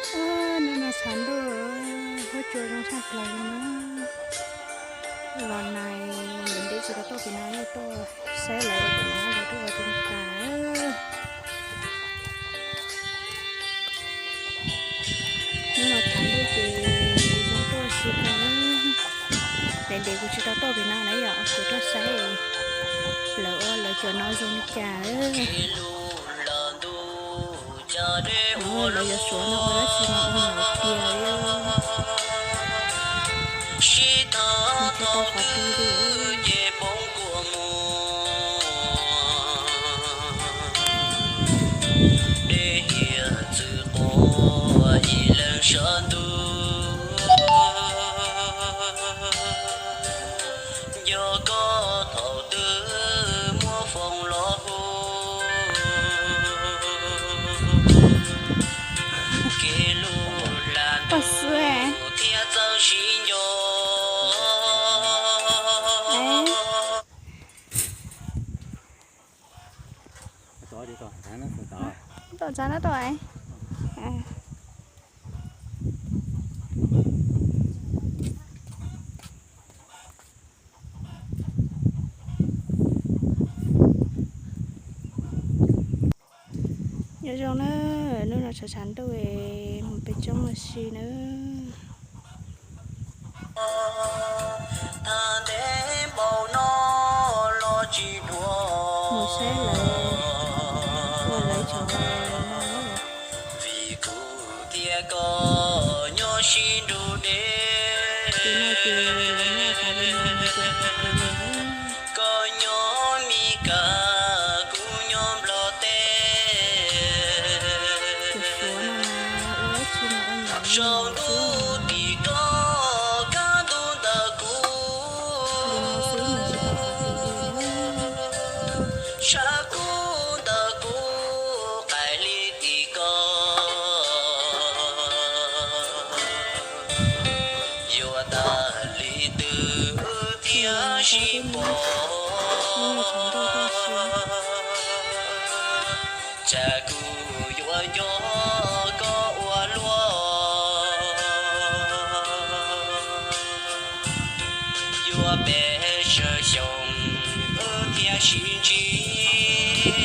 Hnub no tshav ntuj, huab cua zoo tshaj plaws li na. Los nais ntev ntev tsis tau tuaj pem no, tuaj saib lawv ua cov no, lawv tuaj ua zoo tas. Hnub no tshav ntuj ces zoo tuaj si kawg. Ntev ntev kuv tsis tau tuaj pem no na yom, kuv tuaj saib lawv ua lawv cov no zoo li cas. Lawv yuav suav no ua dab tsi no ua nyuam tiag li. Sib tham thaum twg ces poob kua muag. Dej hiam txwv quaj ib leeg sab ntug. Nco koj thaum twg muab foom los hu. Kev lug lam ntuj thiab txawj sib nco. Tom txav no tom. Nyob zoo na, hnub no tshav tshav ntuj es mus pem roob ua si na. Thaum ntev npaum no los tsis dua. Mus saib lawv ua lawv cov no. Vim kuv thiab koj nyob sib nrug deb. Koj nyob Mis Kas, kuv nyob Nplog teb. Saum ntuj tim koj, kaj ntug ntawm kuv. Tshav kub ntawm kuv, qaim li tim koj. Yuav tag li twg wb thiaj sib pom. Tsam kuv yuav nco koj ua luaj. Yuav peb sawv xyoo wb thiaj sib ntsib.